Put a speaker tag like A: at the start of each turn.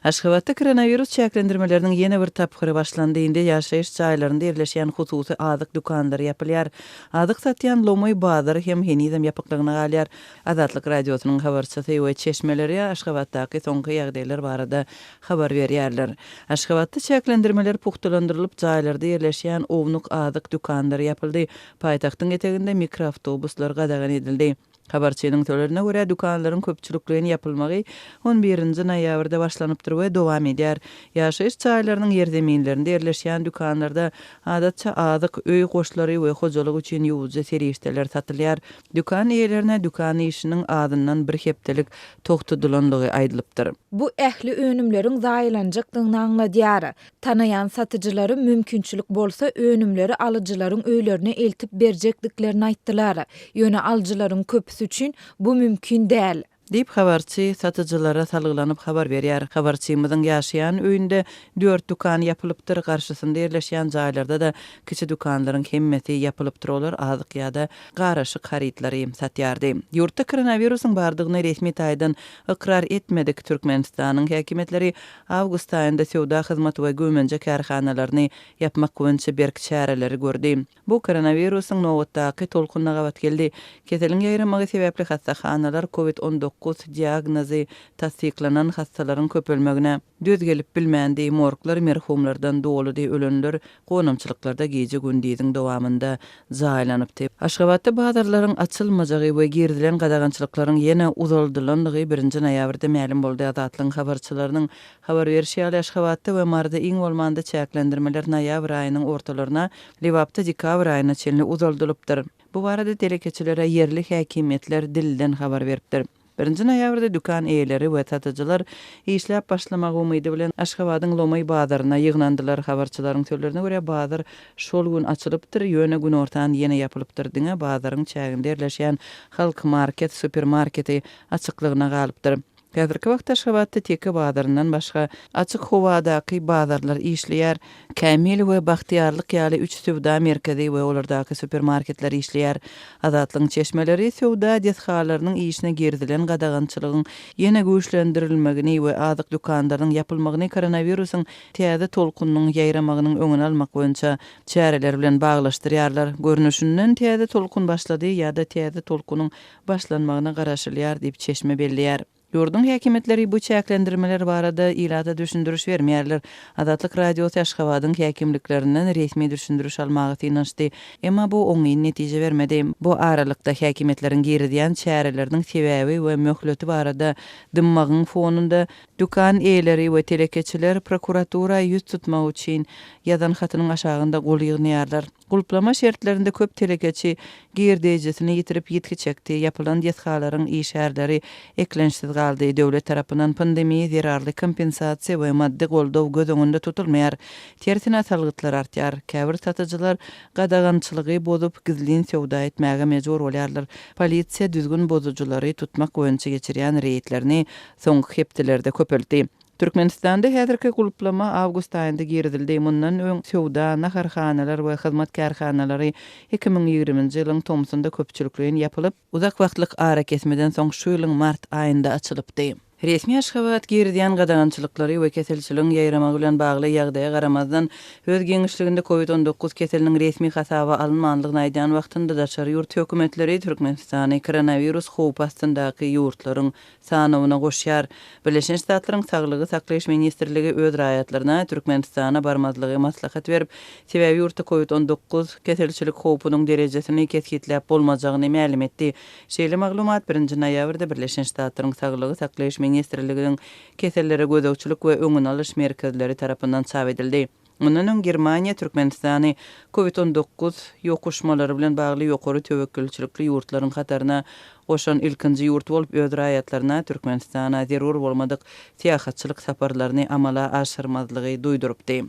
A: Aşgabatda koronawirus çäklendirmeleriniň ýene bir tapgyry başlandy. Indi ýaşaýyş jaýlarynda ýerleşýän hususy azyk dükanlary ýapylýar. Azyk satýan lomaý bazary hem henizem ýapyklygyna galýar. Azatlyk Radiosynyň habarçysy we çeşmeleri Aşgabatdaky soňky ýagdaýlar barada habar berýärler. Aşgabatda çäklendirmeler pugtalandyrylyp, jaýlarda ýerleşýän ownuk azyk dükanlary ýapyldy. Paýtagtyň eteginde mikroawtobuslar gadagan edildi. Habarçynyň sözlerine görä, dükanlaryň köpçülikleýin ýapylmagy on birinji noýabrda başlanypdyr we dowam edýär. Ýaşaýyş jaýlarynyň ýerzeminlerinde ýerleşýän dükanlarda adatça azyk, öý goşlary we hojalyk üçin ýuwujy serişdeler satylýar. Dükan eýelerine dükan işiniň azyndan bir hepdelik togtadylanlygy aýdylypdyr.
B: Bu ähli önümleriň zaýalanjakdygyny aňladýar. Tanaýan satyjylarym mümkinçilik bolsa önümleri alyjylaryň öýlerine eltip berjekdiklerini aýtdylar. Ýöne alyjylaryň köpüsi üçin bu mümkin däl.
A: Diýip, habarçy satyjylara salgylanyp habar berýär. Habarçymyzyň ýaşaýan öýünde dört dükan ýapylypdyr, garşysynda ýerleşýän jaýlarda-da kiçi dükanlaryň hemmesi ýapylypdyr, olar azyk ýa-da garyşyk harytlary satýardy. Ýurtda koronawirusyň bardygyny resmi taýdan ykrar etmedik Türkmenistanyň häkimiýetleri Awgust aýynda söwda hyzmat we güýmenje kärhanalaryny ýapmak boýunça berk çäreleri gördi. Bu koronawirusyň nobatdaky tolkunyna gabat geldi. Keseliň ýaýramagy sebäpli hassahanalar covid 19 diagnozy tassyklanan hassalaryň köpelmegine döz gelip bilmändi, morglar merhumlardan doludy, ölenler gonamçylyklarda gije-gündiziň dowamynda jaýlanypdy. Aşgabatda bazarlaryň açylmajagy we girizilen gadagançylyklaryň ýene uzaldylandygy birinji noýabrda mälim boldy. Azatlygyň habarçylarynyň habar berşi ýaly, Aşgabatda we Maryda iň bolmanda çäklendirmeler noýabr aýynyň ortalaryna, Lebapda dekabr aýyna çenli uzaldylypdyr. Bu barada telekeçilere ýerli häkimiýetler dilden habar beripdir. Birinji noýabrda dükan eýeleri we satyjylar işläp başlamagy umydy bilen Aşgabadyň lomaý bazaryna ýygnandylar. Habarçylaryň sözlerine görä, bazar şol gün açylypdyr, ýöne günortan ýene ýapylypdyr. Diňe bazaryň çäginde ýerleşýän Halk market supermarketi açyklygyna galypdyr. Häzirki wagtda Aşgabatda Teke bazaryndan başga açyk howadaky bazarlar işleýär. Kämil we Bagtyýarlyk ýaly üç söwda merkezi we olardaky supermarketler işleýär. Azatlygyň çeşmeleri söwda desgalarynyň işine girizilen gadagançylygyň ýene güýçlendirilmegini we azyk dükanlarynyň ýapylmagyny koronawirusyň täze tolkunynyň ýaýramagynyň öňüni almak boýunça çäreler bilen baglaşdyrýarlar. Görnüşinden, täze tolkun başlady ýa-da täze tolkunyň başlanmagyna garaşylýar diýip, çeşme belleýär. Ýurduň häkimiýetleri bu çäklendirmeler barada ilata düşündiriş bermeýärler. Azatlyk Radiosy Aşgabadyň häkimliklerinden resmi düşündiriş almaga synanyşdy. Emma bu oňyn netije bermedi. Bu aralykda, häkimiýetleriň girizýän çäreleriniň sebäbi we möhleti barada dymmagyň fonunda, dükan eýeleri we telekeçiler prokuratura ýüz tutmak üçin ýazan hatynyň aşagynda gol ýygnaýarlar. Gulplama şertlerinde köp telekeçi girdejisini ýitirip ýitgi çekdi, ýapylan desgalaryň işgärleri eklençsiz galdy, döwlet tarapyndan pandemiýa zerarly kompensasiýa we maddy goldaw göz öňünde tutulmaýar. Tersine salgytlar artýar. Käbir satyjylar gadagançylygy bozup, gizlin söwda etmäge mejbur bolýarlar. Polisiýa düzgün bozujylary tutmak boýunça geçirýän reýdlerini soňky hepdelerde köpeltdi. Türkmenistanda häzirki gulplama awgust aýynda girizildi. Mundan öň söwda, naharhanalar we hyzmat kärhanalary 2020-nji ýylyň tomsunda köpçülikleýin ýapylyp, uzak wagtlyk arakesmeden soň şu ýylyň mart aýynda açylypdy. Resmi Aşgabat girizýän gadagançylyklary we keselçiligiň ýaýramagy bilen bagly ýagdaýa garamazdan, öz giňişliginde Covid 19 keseliniň resmi hasaba alynmandygyny aýdýan wagtynda daşary ýurt hökümetleri Türkmenistany koronawirus howpy astyndaky ýurtlaryň sanawyna goşýar. Birleşen Ştatlaryň Saglygy saklaýyş ministrligi öz raýatlaryna Türkmenistana barmazlygy maslahat berip, sebäbi ýurtda Covid 19 keselçilik howpunyň derejesini kesgitläp bolmajagyny mälim etdi. Şeýle maglumat birinji noýabrda Birleşen Ştatlaryň Saglygy saklaýyş ministrliginiň Kesellere gözegçilik we öňüni alyş merkezleri tarapyndan çap edildi. Mundan öň Germaniýa Türkmenistany Covid 19 ýokuşmalary bilen bagly ýokary töwekgelçilikli ýurtlaryň hataryna goşan ilkinji ýurt bolup, öz raýatlaryna Türkmenistana zerur bolmadyk syýahatçylyk saparlaryny amala aşyrmazlygy duýdurypdy.